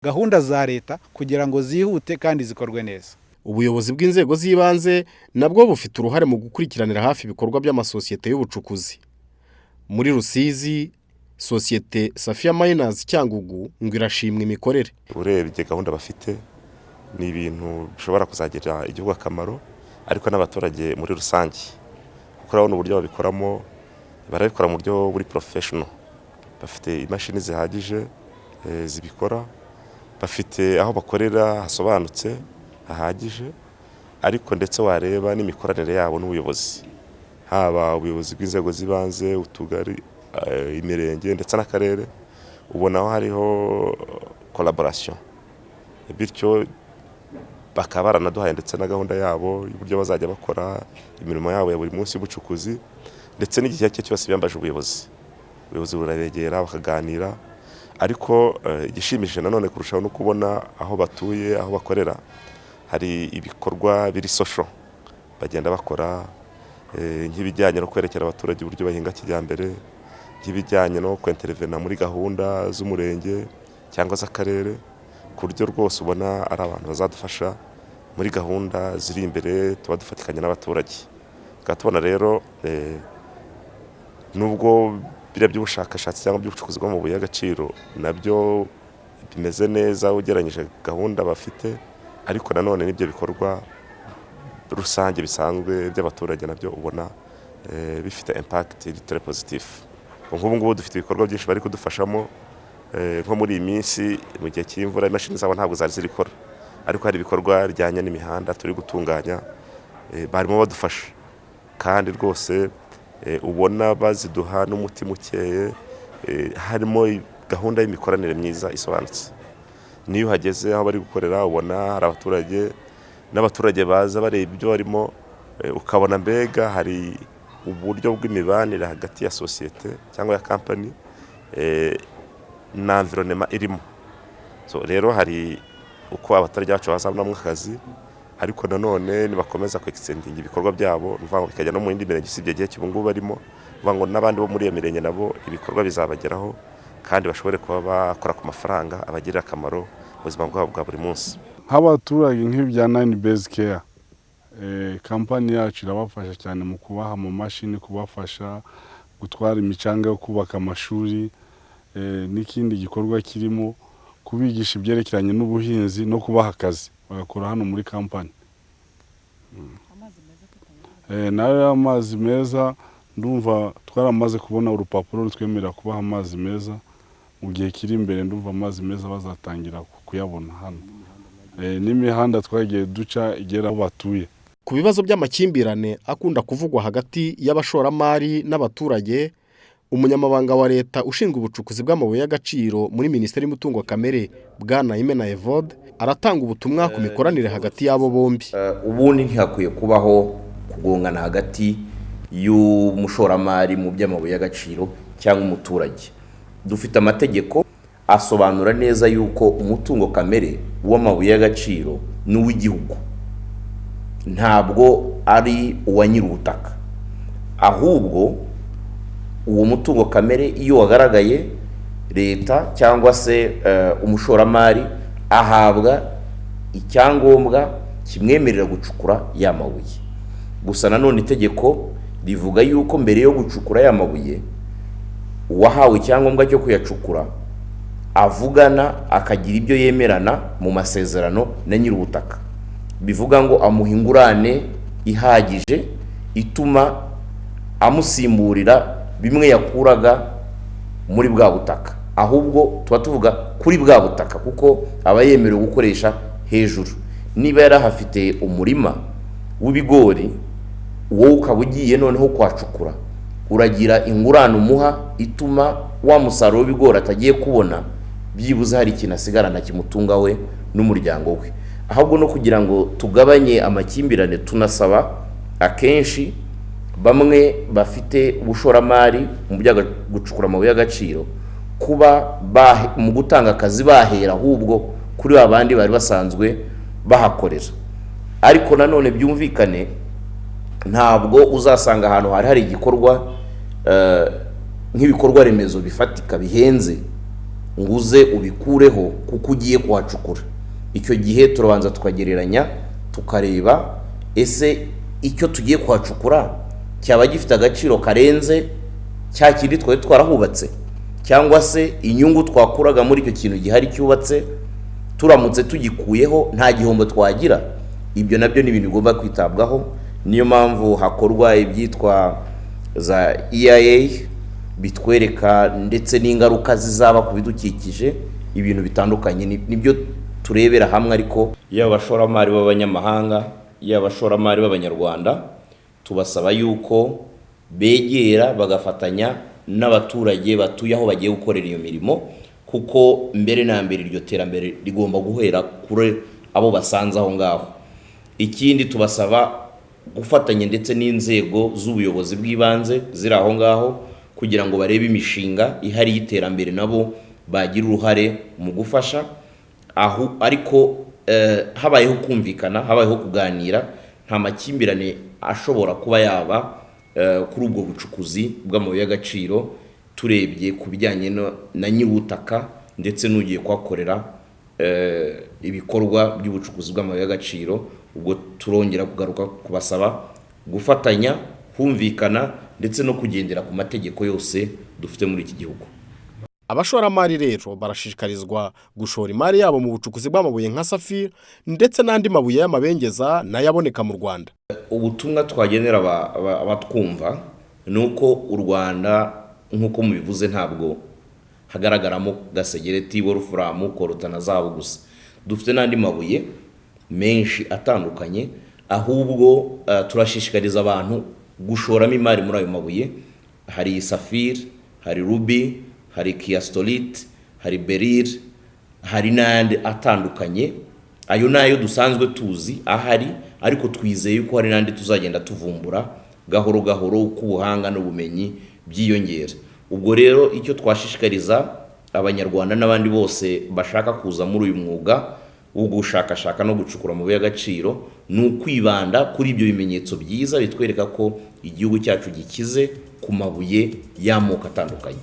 Gahunda za leta kugira ngo zihute kandi zikorwe neza. Ubuyobozi bw'inzego z'ibanze nabwo bufite uruhare mu gukurikiranira hafi ibikorwa by'amasosiyete y'ubucukuzi. Muri Rusizi, sosiyete Safiya Miners Cyangugu ngo irashimwa imikorere. Urebye gahunda bafite, ni ibintu bishobora kuzagirira igihugu akamaro, ariko n'abaturage muri rusange, kuko urabona uburyo babikoramo, barabikora mu buryo buri professional. Bafite imashini zihagije zibikora, bafite aho bakorera hasobanutse hahagije, ariko ndetse wareba n'imikoranire yabo n'ubuyobozi, haba ubuyobozi bw'inzego z'ibanze, utugari, imirenge ndetse n'akarere, ubona aho hariho collaboration. Bityo bakaba baranaduhaye ndetse na gahunda yabo y'uburyo bazajya bakora imirimo yabo ya buri munsi y'ubucukuzi, ndetse n'igihe icyo ari cyo cyose biyambaje ubuyobozi, ubuyobozi burabegera bakaganira. Ariko igishimishije nanone kurushaho no kubona aho batuye, aho bakorera, hari ibikorwa biri social bagenda bakora, nk'ibijyanye no kwerekera abaturage uburyo bahinga kijyambere, nk'ibijyanye no kwenterevena muri gahunda z'umurenge cyangwa z'akarere, ku buryo rwose ubona ari abantu bazadufasha muri gahunda ziri imbere tuba dufatikanya n'abaturage. Tukaba tubona rero, nubwo biriya by'ubushakashatsi cyangwa by'ubucukuzi bw'amabuye y'agaciro nabyo bimeze neza ugereranyije gahunda bafite, ariko nanone n'ibyo bikorwa rusange bisanzwe by'abaturage nabyo ubona bifite impact iri très positif. Nk'ubu ngubu dufite ibikorwa byinshi bari kudufashamo, nko muri iyi minsi mu gihe cy'imvura imashini zabo ntabwo zari ziri gukora, ariko hari ibikorwa bijyanye n'imihanda turi gutunganya, barimo badufasha, kandi rwose ubona baziduha n'umutima ukeye, harimo gahunda y'imikoranire myiza isobanutse. Niyo uhageze aho bari gukorera, ubona hari abaturage n'abaturage baza bareba ibyo barimo, ukabona mbega hari uburyo bw'imibanire hagati ya sosiyete cyangwa ya kampani na environnement irimo. So rero hari uko abaturage bacu bazabonamo akazi, ariko nanone nibakomeza kwextendinga ibikorwa byabo, ni ukuvuga ngo bikajya no mu yindi mirenge usibye igihe ubu ngubu barimo, ni ukuvuga ngo n'abandi bo muri iyo mirenge nabo ibikorwa bizabageraho, kandi bashobore kuba bakora ku mafaranga abagirira akamaro mu buzima bwabo bwa buri munsi. Nk'abaturage, nk'ibya Nine Base Care, kampani yacu irabafasha cyane mu kubaha amamashini, kubafasha gutwara imicanga yo kubaka amashuri, n'ikindi gikorwa kirimo kubigisha ibyerekeranye n'ubuhinzi no kubaha akazi bagakora hano muri kampani. Nayo amazi meza, ndumva twaramaze kubona urupapuro rutwemerera kubaha amazi meza. Mu gihe kiri imbere ndumva amazi meza bazatangira kuyabona hano. N'imihanda twagiye duca igera aho batuye. Ku bibazo by'amakimbirane akunda kuvugwa hagati y'abashoramari n'abaturage, umunyamabanga wa leta ushinzwe ubucukuzi bw'amabuye y'agaciro muri Minisiteri y'Umutungo Kamere, bwana Imena Evode, aratanga ubutumwa ku mikoranire hagati y'abo bombi. Ubundi ntihakwiye kubaho kugongana hagati y'umushoramari mu by'amabuye y'agaciro cyangwa umuturage. Dufite amategeko asobanura neza yuko umutungo kamere w'amabuye y'agaciro ni uw'igihugu, ntabwo ari uwa nyir'ubutaka. Ahubwo uwo mutungo kamere iyo wagaragaye, leta cyangwa se umushoramari ahabwa icyangombwa kimwemerera gucukura ya mabuye. Gusa nanone itegeko rivuga yuko mbere yo gucukura ya mabuye, uwahawe icyangombwa cyo kuyacukura avugana, akagira ibyo yemerana mu masezerano na nyir'ubutaka, bivuga ngo amuha ingurane ihagije ituma amusimburira bimwe yakuraga muri bwa butaka. Ahubwo tuba tuvuga kuri bwa butaka, kuko aba yemerewe gukoresha hejuru. Niba yari ahafite umurima w'ibigori, wowe ukaba ugiye noneho kuhacukura, uragira ingurane umuha ituma wa musaruro w'ibigori atagiye kubona, byibuze hari ikintu asigarana kimutunga we n'umuryango we. Ahubwo no kugira ngo tugabanye amakimbirane, tunasaba akenshi bamwe bafite ubushoramari mu byo gucukura amabuye y'agaciro kuba mu gutanga akazi bahera ahubwo kuri ba bandi bari basanzwe bahakorera. Ariko nanone byumvikane, ntabwo uzasanga ahantu hari hari igikorwa nk'ibikorwa remezo bifatika bihenze ngo ngo uze ubikureho kuko ugiye kuhacukura. Icyo gihe turabanza tukagereranya, tukareba ese icyo tugiye kuhacukura cyaba gifite agaciro karenze cya kindi twari twarahubatse, cyangwa se inyungu twakuraga muri icyo kintu gihari cyubatse, turamutse tugikuyeho nta gihombo twagira. Ibyo nabyo ni ibintu bigomba kwitabwaho. Niyo mpamvu hakorwa ibyitwa za EIA, bitwereka ndetse n'ingaruka zizaba ku bidukikije, ibintu bitandukanye. Nibyo turebera hamwe. Ariko yaba abashoramari b'abanyamahanga, yaba abashoramari b'abanyarwanda, tubasaba yuko begera bagafatanya n'abaturage batuye aho bagiye gukorera iyo mirimo, kuko mbere na mbere iryo terambere rigomba guhera kuri abo basanze aho ngaho. Ikindi, tubasaba gufatanya ndetse n'inzego z'ubuyobozi bw'ibanze ziri aho ngaho, kugira ngo barebe imishinga ihari y'iterambere, nabo bagira uruhare mu gufasha aho. Ariko habayeho kumvikana, habayeho kuganira, nta makimbirane ashobora kuba yaba kuri ubwo bucukuzi bw'amabuye y'agaciro, turebye ku bijyanye na nyir'ubutaka ndetse n'ugiye kuhakorera ibikorwa by'ubucukuzi bw'amabuye y'agaciro. Ubwo turongera kugaruka kubasaba gufatanya, kumvikana ndetse no kugendera ku mategeko yose dufite muri iki gihugu. Abashoramari rero barashishikarizwa gushora imari yabo mu bucukuzi bw'amabuye nka safiri ndetse n'andi mabuye y'amabengeza nayo aboneka mu Rwanda. Ubutumwa twagenera abatwumva ni uko u Rwanda, nk'uko mubivuze, ntabwo hagaragaramo gasegereti, wolufuramu, coltan na zahabu gusa. Dufite n'andi mabuye menshi atandukanye. Ahubwo turashishikariza abantu gushoramo imari muri ayo mabuye. Hari safiri, hari ruby, hari chiastolite, hari beryl, hari n'ayandi atandukanye. Ayo ni ayo dusanzwe tuzi ahari, ariko twizeye ko hari n'andi tuzagenda tuvumbura gahoro gahoro uko ubuhanga n'ubumenyi byiyongera. Ubwo rero icyo twashishikariza Abanyarwanda n'abandi bose bashaka kuza muri uyu mwuga wo gushakashaka no gucukura amabuye y'agaciro ni ukwibanda kuri ibyo bimenyetso byiza bitwereka ko igihugu cyacu gikize ku mabuye y'amoko atandukanye.